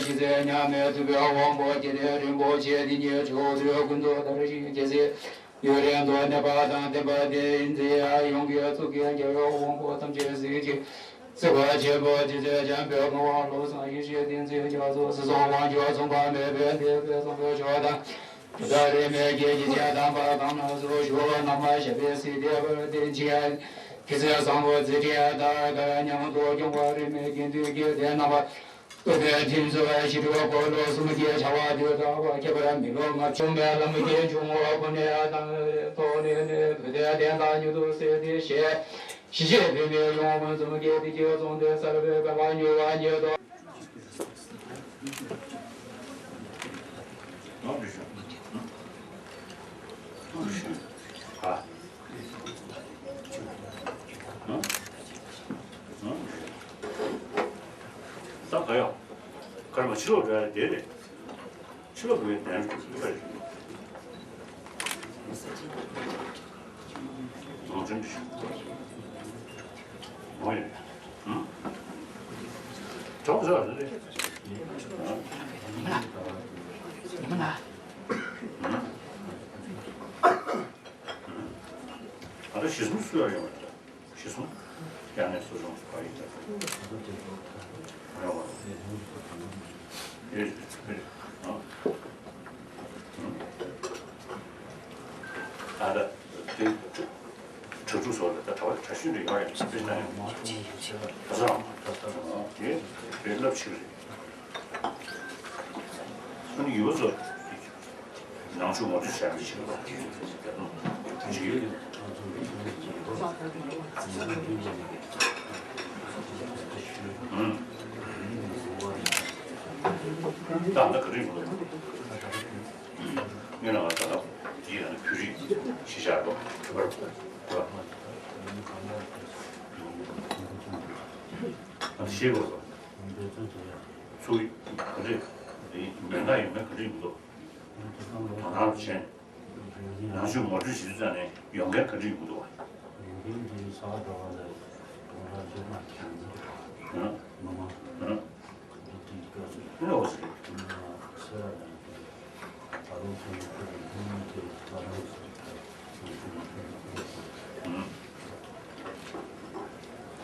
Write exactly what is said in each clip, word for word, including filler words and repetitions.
ཡུན་རིང་དུ་གནས་པ་དང་ལྡན་པ་དེ་ཉིད་མཆོག་ཏུ་ཀུན་ཏུ་དར་ཞིང་རྒྱས་སྲིད། ཡུན་རིང་དུ་གནས་པ་དང་ལྡན་པ་དེ་ཡིན་ཚེ་ཡང་ཡོངས་ཀྱི་གཙུག་གི་རྒྱལ་བའི་དབང་པོ་ཐམས་ཅད་གཟིགས་ཤིང་། སྲིད་པ་ཆེན་པོ་འདི་ཚེ་འཇམ་དཔལ་དངོས་པོ་ལུས་སངས་རྒྱས་ཤིང་བསྟན་འཛིན་རྒྱ་མཚོ་སྲིད་གསུམ་དབང་ཕྱུག་མཚུངས་པ་མེད་པའི་འདས་པའི་བསམ་པའི་མཆོག་དང་། དེ་དག་རིས་མེད་ཀྱི་སྐྱེས་ཆེན་དམ་པ་གང་ན་སུ་བཞུགས་རྣམ་པར་ཤེས་པའི་སྲིད་དེ་བར་བརྟན་ཅིང་། ཁྱེད་ཚེ་བཟང་པོ་ཚེ་ཁྲིད་དང་མཉམ་དུ་སྐྱོང་བ་རིས་མེད་ཀྱི་མདུན་གྱི་སྡེ་རྣམ་པ། སྟོབས་ལྡན་ཁྱེད་ཚོ་ཞི་ཁྲོ་འཁོར་ལོ་གསུམ་གྱི་བྱ་བ་དེ་དག་པ་ཁྱད་པར་མི་ལོ་ལྔ་བཅུ་པའི་ལམ་གྱི་འབྱུང་བ་ཀུན་ནས་དང་ཐོག་ནས་ནས་བུ་དེ་བསྟན་དང་མྱུར་དུ་སེལ་ཏེ་ཞེས། ཞི་བྱེད་པའི་མེ་ཡོངས་འཛུམ་གྱི་དེ་ཀྱི་གཟུངས་དེ་གསལ་བའི་དགའ་བ་མྱུར་བ་ཉིད་དོ། ད་ག་ཡོང་། ཁར་མ་ཕྱི་ལོགས་འགྲོ་ཡ་དེ་རེད། ཕྱི་ལོགས་འགྲོ་ཡ་དེ་རེད། ནང་ཆུང་དུ་ཞུ། ནང་ཡོད། ཧུམ། གྲོགས་ཟེར་བ་རེད། ཧུམ། ཨ་ད་ཞེ་སུམ་སུ་ཡ་ཡོང་བ་རེད། ཞེ་སུམ། ཡང་ནས་སུ་རུང་བ་ཡིན་ད། ཡོང་བ། ཨེ་ཨེ། ཨ་ད་དེ་གྲ་གྲུ་སོགས་ལ་ད་གྲྭ་བ་གྲྭ་ཤུན་རེ་ཡོང་ཡ་ཟེར་ན་ཡང་། ད་ས་རང་ད་ས་རང་དེ་དེ་རླབས་ཆེ་རེད། ཨ་ནི་ཡོད་ཚོ། ནང་ཆོས་ངོ་སྤྲོད་བྱ་མི་ཞིག་ལ། ཅིག་ཡོད། ཨང་། ད་ལྟ་ག་རེ་ཡོད། ངས་ལ་ང་ད་ལྟ་ཡིད་ལ་བོད་རིགས་ཤི་བྱ་རོགས་བར་བར། ང་ཤེས་དགོས་སོ། ཚུར་ག་རེ་མེད་ན་ཡོད་ན་ག་རེ་ཡོད་འདུག་དོ་སྣང་བྱས། ནང་ཆོས་ངོ་སྤྲོད་བྱེད་དུས་ཙང་ནས་ཡོང་མཁན་ག་འདྲ་ཡོང་གི་འདུག་བ། ཡོང་མཁན་དེ་ས་ག་ཟླ་བ་ལ་གང་ལྟར་ཆོས་མ་ཁྱབ་འཛིན་མི་མང་། འདི་དེའི་སྐབས་སུ་ཨེ་འོ་ཟེར། ས་ར་དང་ད་རུང་ཁོང་ཁོ་ཡི་ཐུན་མོང་ཐོས་ད་རུང་ངོ་སྤྲོད་མ་ཁྱབ་འཛིན།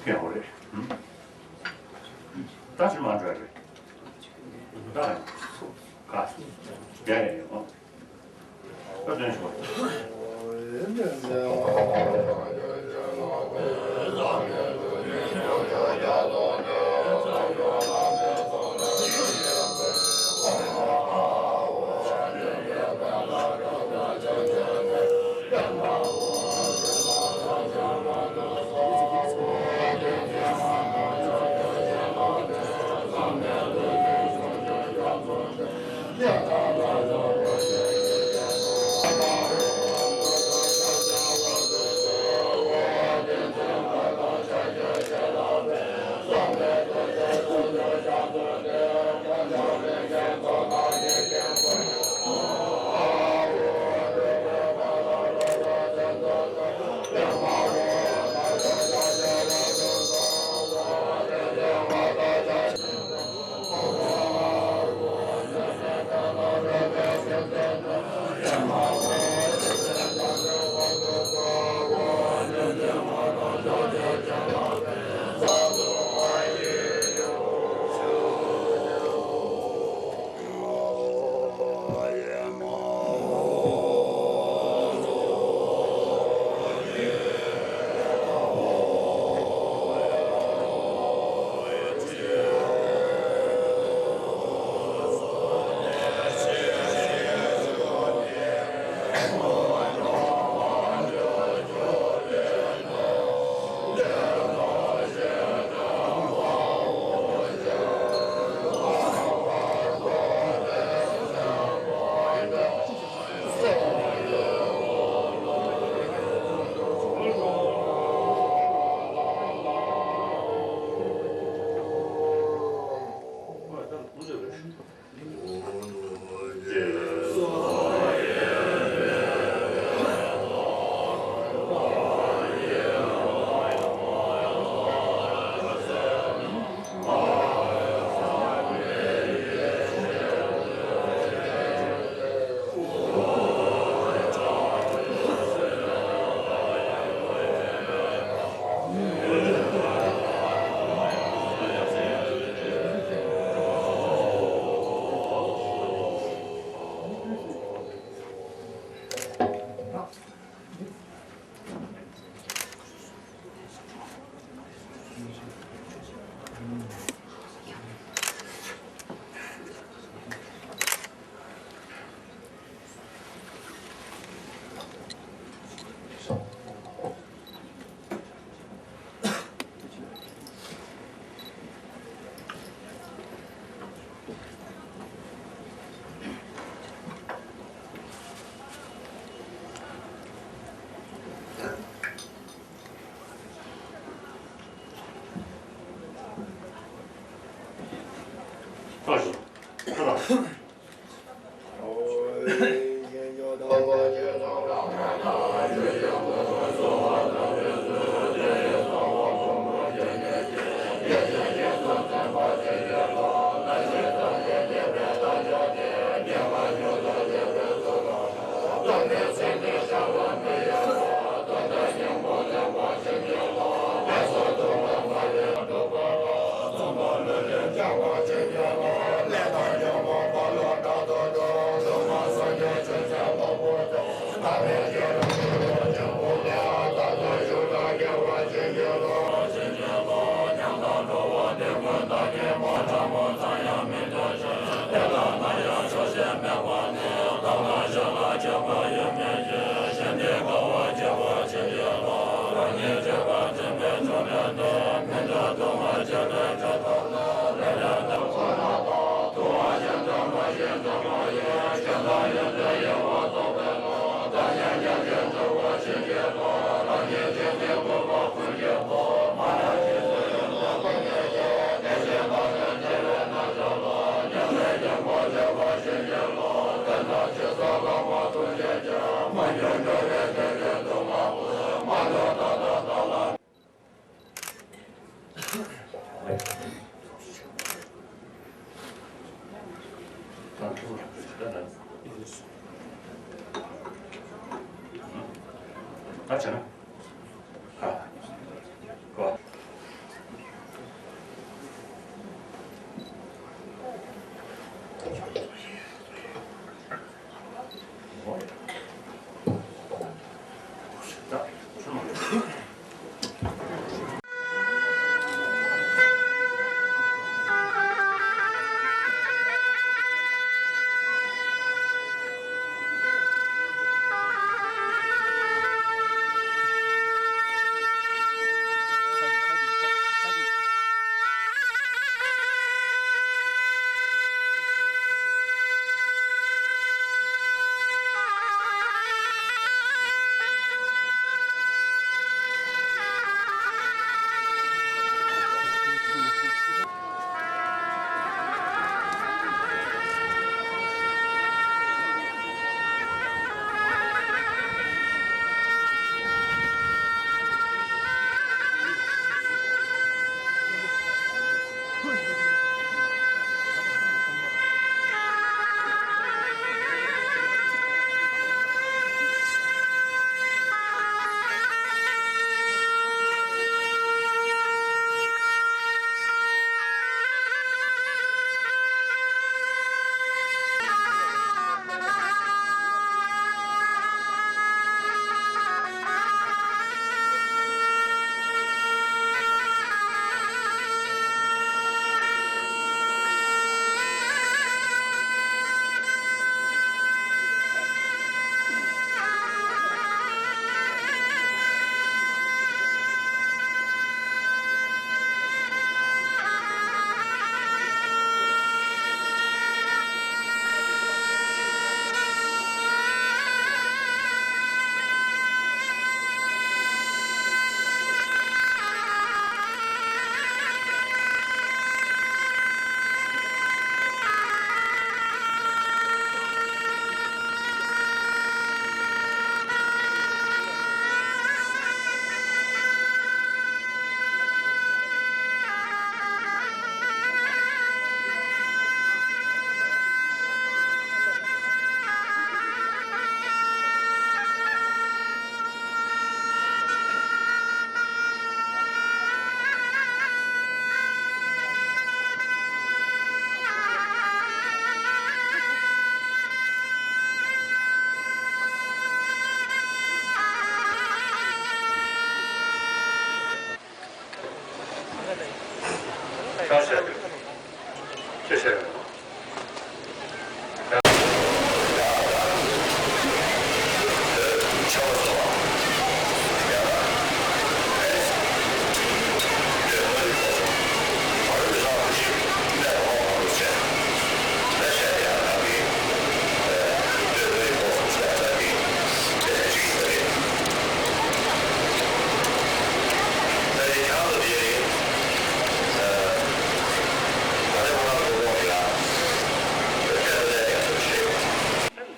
ཡག་པོ་རེད། ད་ཕྱིར་མ་འགྲོ་ཡ་རེད། ད་ཡ་ཡ་ཡ། མདོ་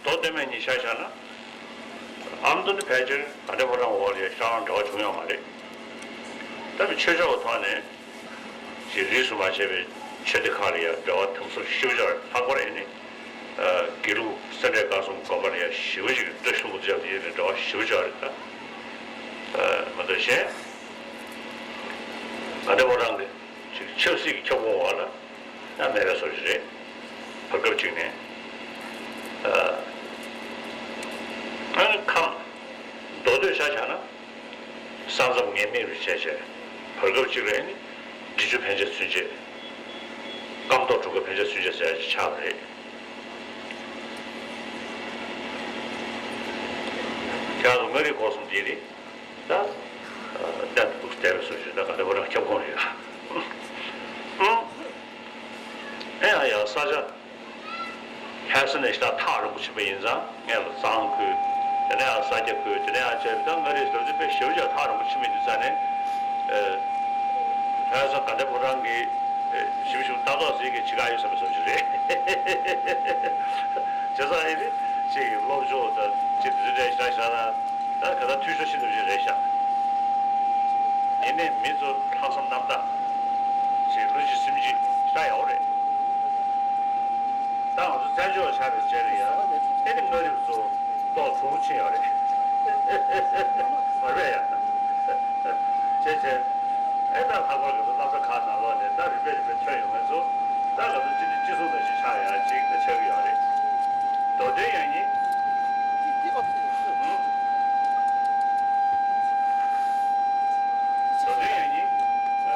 སྟོད་སྨད་གཉིས་ཆ་བཞག་ན། ཨ་མདོ་ནི་ཕལ་ཆེར་དགའ་ལྡན་ཕོ་བྲང་འོག་ལ་ཡང་ཤར་ལྷོ་འབྲེལ་བ་བྱུང་ཡོད་མ་རེད། ད་ནི་ཆོས་ཕྱོགས་ཀྱི་ཐོག་ནས་ཀྱི་རིས་སུ་མ་ཆད་པའི་ཆོས་སྡེ་ཁག་ལ་ཡང་འབྲེལ་བ་དམ་ཟབ་ཞེ་པོ་ཅིག་ལྷག་པར་ཡིན་ནི། དགེ་ལུགས་སེ་འབྲས་དཀར་གསུམ་དགོན་པ་ལ་ཡང་ཞེ་པོ་ཅིག་བཀྲ་ཤིས་ལྷུན་པོ་མཛད་པ་དེ་ཡིན་ནི་འབྲེལ་བ་ཞེ་པོ་ཅིག་རེད་ད། མ་གཏོགས་གཞན། དགའ་ལྡན་ཕོ་བྲང་གི་ཅིག་ཆབ་སྲིད་ཀྱི་ཁྱབ་ཁོངས་འོག་ལ་ཡང་མེད་པའི་བཟོ་ཞིག་རེད། བར་སྐབས་ཅིག་ནས། ཨ་ནི་ཁ་ མདོ་སྟོད་ཆ་བཞག་ན། ས་མཚམས་ངེས་མེད་རུ་བྱས་བྱས། བར་སྐབས་གཅིག་ལ་ནི་འབྲི་ཆུ་ཕན་ཆད་ཚུན་ཆད། སྐམ་ཐོག་གྲུ་ཁ་ཕན་ཆད་ཚུན་ཆད་ཟེར་ཡ་ཅིག་ཆགས་པ་རེད། དེ་ཡང་མངའ་རིས་སྐོར་གསུམ་འདི་རེད། ད་གནས་འདུག་བསྡད་པའི་སོ་ཞིག་ད་ག་ལེ་བོ་རང་ཁྱབ་ཁོངས་རེད་ཡ། ཨེ་ཡ་ཡ་ས་ཆ། ལྷ་ས་ནས་ཤ་ཐག་རིང་པོ་ཕྱིན་པ་ཡིན་ཙང་སྔོན་ལ་གཙང་ཁུལ། དེ་ནས་ཡང་ས་སྐྱ་ཁུལ། དེ་ནས་ཡང་བྱས་པ་ད་མངའ་རིས་ཟེར་དུས་དཔེ་ཞེ་པོ་ཅིག་ཐག་རིང་པོ་ཕྱིན་པ་ཡིན་དུས་ཙང་ནས། ལྷ་ས་ག་འདྲ་པོ་རང་གི་ཞིབ་ཞིབ་ལྟ་རྟོག་ཟེར་གི་ཅི་ག་ཡོད་བསམ་པའི་བཟོ་ཅིག་རེད། བྱས་ཙང་ཨེ་ནི་ཅིག་སློབ་སྦྱོང་དང་ཅིག་འཛིན་གྲྭའི་ཞག་ཞག་ན་ད་ག་ད་འཐུས་ཤོར་ཤིན་ཏུ་ཅིག་རེད་ཤག་ཡིན་ནའི་མི་ཚོ་ལྷག་བསམ་རྣམ་དག་ཅིག་བློ་གཅིག་སེམས་གཅིག་ཞེ་དྲག་ཡག་པོ་རེད། ད་ང་ཚོ་བཙན་བྱོལ་བ་ཆགས་པའི་རྗེས་ལ་ཡང་ཨེ་ནི་མངའ་རིས་ཚོ་ཏོག་གྲུང་ཕྱིན་ཡོད་རེད། མ་རེད་ཡ། བྱས་བྱས། ཨེ་ད་ལྷག་པར་ག་ཚོད་སློབ་གྲྭ་ཁག་ནང་ལོགས་ནས་ད་རིམ་པས་རིམ་པས་ཐོན་ཡོང་མཁན་ཚོ་ད་ག་ཚོད་སྤྱི་འཐུས་སྤྱི་ཟུར་ནང་བཞིན་ཆགས་ཡ་ཅིག་ད་ཆགས་ཀྱི་ཡོད་རེད། མདོ་དོན་ཡང་ཉིད། མདོ་དོན་ཡང་ཉིད། ང་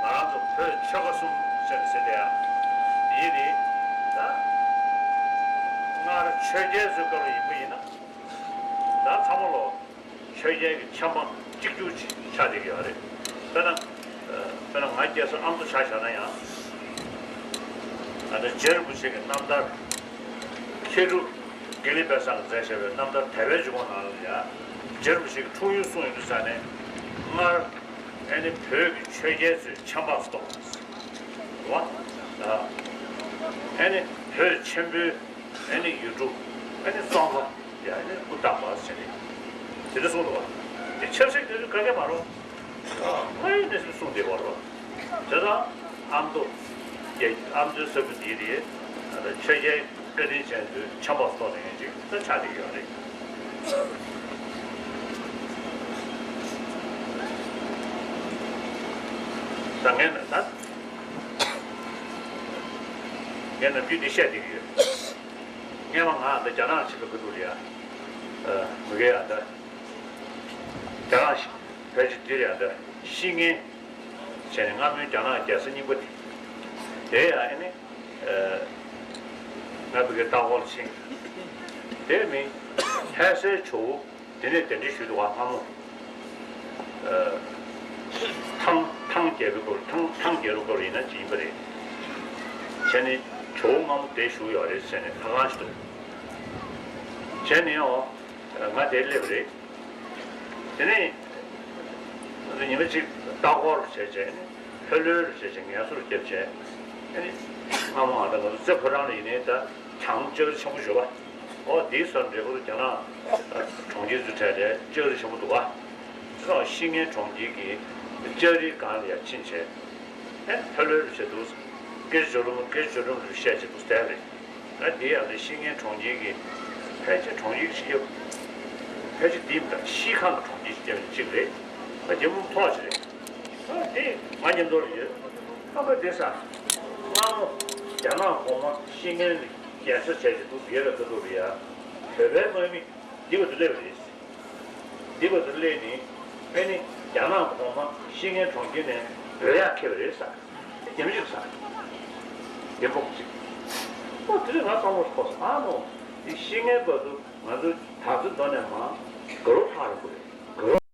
རང་ཚོ་བོད་ཆོལ་ཁ་གསུམ་ཟེར་ཟེར་དེ་ཡ། ཡིན་ནི། ད་སྔར་ཆོས་རྒྱལ་ཚོའི་སྐབས་ལ་ཡིན་པ་ཡིན་ན། ད་ཚང་མ་ལོ། ཆོས་རྒྱལ་གྱི་ཆབ་འབངས་གཅིག་གྱུར་ཅིག་ཆགས་བསྡད་ཀྱི་ཡོད་རེད། དཔེར་ན། དཔེར་ན་ང་སྐྱེས་ས་ཨ་མདོ་ཆ་བཞག་ན་ཡང་། ཨ་ནི་རྗེ་རིན་པོ་ཆེ་གི་རྣམ་ཐར། མཁས་གྲུབ་དགེ་ལེགས་དཔལ་བཟང་གིས་མཛད་བཞག་པའི་རྣམ་ཐར་དལ་བའི་འཇུག་ངོགས་ནང་ལ་ཡང་། རྗེ་རིན་པོ་ཆེ་གི་འཁྲུངས་ཡུལ་གསུངས་ཡོད་དུས་ཙང་ནས། སྔར་ཨ་ནི་བོད་ཀྱི་ཆོས་རྒྱལ་ཚོའི་ཆབ་འབངས་སུ་གཏོགས་པ། རེད་བ། ཨ་ནི་བོད་ཆེན་པོའི་ཨ་ནི་ཡུལ་གྲུ། ཨ་ནི་ཙོང་ཁ་ཡ་ཨ་ནི་སྐུ་བལྟམས་པ་ཟེར་ནས་དེ་འདྲ་གསུངས་འདུག་བ། དེ་ཆབ་སྲིད་དེ་ཚོ་ག་གེ་མ་རུང་། ཨ་ནི་གནས་ཚུལ་གསུངས་བསྡད་པ་རེད་བ། བྱས་ཙང་ཨ་མདོ། རྒྱ་ཨ་མདོའི་ས་ཁུལ་འདི་རེད། ཨ་ནི་ཆོས་རྒྱལ་བཀའ་དྲིན་ཅན་ཚོའི་ཆབ་འབངས་སུ་གཏོགས་ནས་ཅིག་ད་ཆགས་བསྡད་ཡོད་རེད། ད་ངས་ན་ད། ངས་ནམ་རྒྱུན་འདི་བཤད་བསྡད་ཀྱི་ཡོད། སྔོན་མ་ང་འདི་རྒྱ་ནག་ཕྱིན་པའི་སྐབས་དུས་ལ་ཡ། ཨ། མི་གེ་ཡ་ད། རྒྱ་ནག་ཕལ་ཆེར་འདིར་ཡ་ད་བཤིག་མཁན་བྱས་ནས་སྔ་མོའི་རྒྱ་ནག་རྒྱལ་ས་རྙིང་པ་དེ། དེ་ཡ་ཨ་ནི། ཨ། ང་མི་གེ་ལྟ་སྐོར་ཕྱིན། དེ་མིན། ལྷ་སའི་ཇོ་བོ། དེ་ནས་གདན་འདྲེན་ཞུས་འདུག་བ་སྔ་མོ། ཨ། ཐང་ཐང་རྒྱལ་པོའི་སྐོར་ཐང་ཐང་རྒྱལ་པོའི་སྐོར་ཡིན་ན་ཅི་ཡིན་པ་རེད། བྱས་ནས་ཇོ་བོ་སྔ་མོ་དེ་བཞུགས་ཡོད་རེད་ཟེར་ནས་ལྷ་ཁང་ཞིག་འདུག་བྱས་ནས་ཨོ། ང་དེར་སླེབས་རེད། དེ་ནས་ཉི་མ་གཅིག་ལྟ་སྐོར་བྱས་བྱས་ནས་ལྷོད་ལྷོད་བྱས་བྱས་ངལ་གསོ་རྒྱབ་བྱས། ཨ་ནི་སྔ་མོ་ང་དང་ང་ཚོ་རྩེ་ཕོ་བྲང་ལ་ཡིན་ནའི་ད་གྲང་ལྕགས་རི་ཆེན་པོ་ཞིག་ཡོད་པ། ཨོ་དེའི་སར་འབྲས་བུ་རྒྱ་ནག་གྲོང་ཁྱེར་ཚོའི་གྲས་ལ་ལྕགས་རི་ཆེན་པོ་འདུག་ག་དེ་དང་བཤིག་མཁན་གྲོང་ཁྱེར་གྱི་ལྕགས་རིའི་སྒང་ལ་ཡར་ཕྱིན་བྱས། ཨེ་ལྷོད་ལྷོད་རུ་བྱས་འདུག་སྐད་ཆ་ཇོ་རུམ་སྐད་ཆ་ཇོ་རུམ་རུ་བཤད་བྱས་འདུག་བསྡད་རེད། ཨ་དེ་ཡང་ལས་བཤིག་མཁན་གྲོང་ཁྱེར་གྱི་ཕལ་ཆེར་གྲོང་ཁྱེར་གྱི་སྤྱི་ཁྱབ་ཕལ་ཆེར་དེ་མི་འདྲ་ཤིས་ཁང་གི་གྲོང་ཁྱེར་སྤྱི་ཁྱབ་གཅིག་རེད། ཨ་རྒྱལ་པོ་ཐོག་ཅིག་རེད། ཨ་དེ་ང་མཉམ་དུ་ལ་ཡོད། ཨ་ཁ་དེ་ས། སྔ་མོ་རྒྱ་ནག་གོང་མ་བཤིག་མཁན་གྱི་རྒྱལ་ས་བྱས་ཀྱི་འདུག་དེ་ལ་ཁ་ཐུག་རེད་ཡ། བོད་པའི་དམག་མི་འདི་བར་དུ་སླེབས་རེད། འདི་བར་དུ་སླེབས་ནས་ཨ་ནི་རྒྱ་ནག་གོང་མ་བཤིག་མཁན་གྲོང་ཁྱེར་ནས་བྲོས་ཡག་ཁེལ་བ་རེད་ཟེར། དེ་རྒྱ་མི་ཞིག་ཟེར། དེ་ཕོག་ཅིག་ཨོ་དེ་རིང་ང་གཙང་པོ་ཁོ་ས་ཨ་མོ། དེ་བཤིག་མཁན་བར་དུ་ང་ཚོ་དར་རྩེ་མདོ་ནས་མར་དགའ་རབ་ཐག་རིང་པོ་རེད།